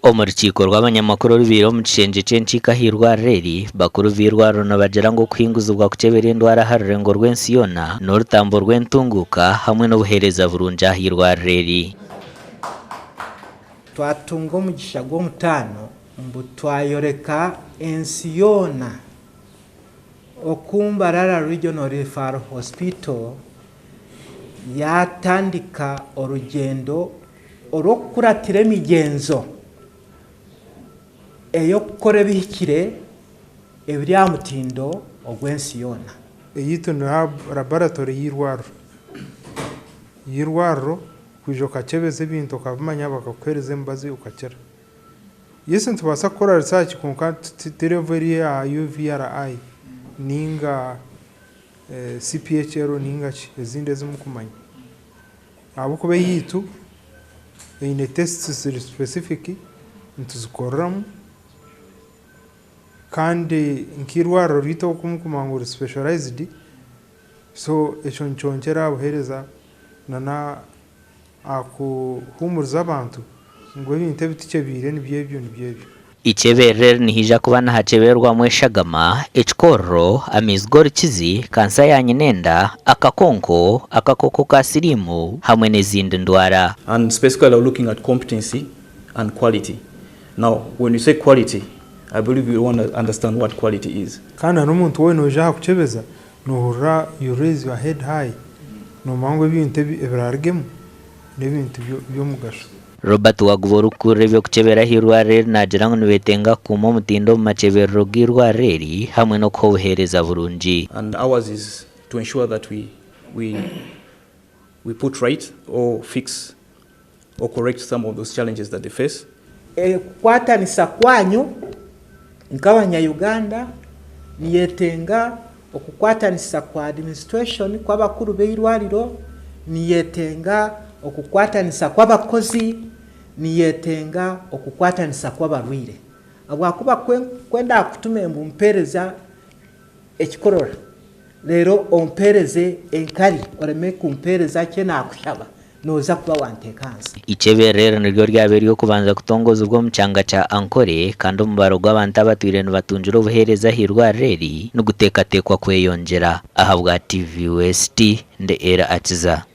Omu rukiiko rw'abanyamakuru orubaire omu kishengye ky'enkiiko ah'eirwariro eri, bakuru b'eirwariro nibagira ngu okuhinguzibwa kukyebera endwara aha rurengo rw'ensi yoona n'orutambo rw'entunguuka hamwe n'obuheereza burungi aha irwariro eri. Twatunga omugisha gw'omutaano ngu twayoreka ensi yoona oku Mbarara Regional Referral Hospital yaatandika orugyendo orw'okukuratira emigyenzo ey'okukora ebihikire ebiri aha mutindo ogw'ensi yoona. Eyaitu ni laboratory y'eirwariro. Y'eirwariro kwija okakyebeza ebintu okabimanya bakakuheereza emibazi okakira. Yes nitubaasa kukora research kwonka ti level eri aha UVRI ninga CPHL ninga ki ezindi ezi murikumanya. Ahabw'okuba eyaitu eine tests ziri specific nituzikoreramu kandi nk'eirwariro ryaitu oku murikumanya ngu riri specialized so ekyo nikyongyera aha buheereza nana aha kuhuumuriza abantu ngu ebintu ebi tukyebiire nibyo ebyo nibyo ebyo. Eiceberero eri nihaija kuba nihakyeberwamu eshagama, ekikororo, amaizi g'orukizi, kansa ya nyinenda, akakonko, akakooko ka siriimu hamwe n'ezindi ndwara. And specifically looking at competency and quality. Now when you say quality, I believe you want to understand what quality is. Kandi na n'omuntu weena oija aha kukyebeza noohurira you raise your head high, noomanya ngu ebintu ebiraarugemu n'ebintu by'omugasho. Robert Waguba orikukurira eby'okukyebera aha irwariro eri naagira ngu nibetenga kukuuma omutindo omu makyeberero g'eirwariro eri hamwe n'okuha obuheereza burungi. And ours is to ensure that we we we put right or fix or correct some of those challenges that they face. Okukwatanisa kwanyu nk'abanya-Uganda niyetenga okukwatanisa kwa administration kw'abakuru b'eirwariro, niyetenga okukwatanisa kw'abakozi, niyetenga okukwatanisa kw'abarwaire. Ahabw'akuba ku ndakutume ngu mpereza ekikorora reero ompereze enkari oreme kumpereza ki naakushaba, Nooza kuba wanteeka ahansi. Eiceberero eri niryo ryaba ery'okubanza kutongozibwa omu kyanga kya Ankole kandi omubaro gw'abantu abatwire nibatungira obuheereza aha irwariro eri niguteekateekwa kweyongyera. Ahabwa TV West, ndi Elly Akiza.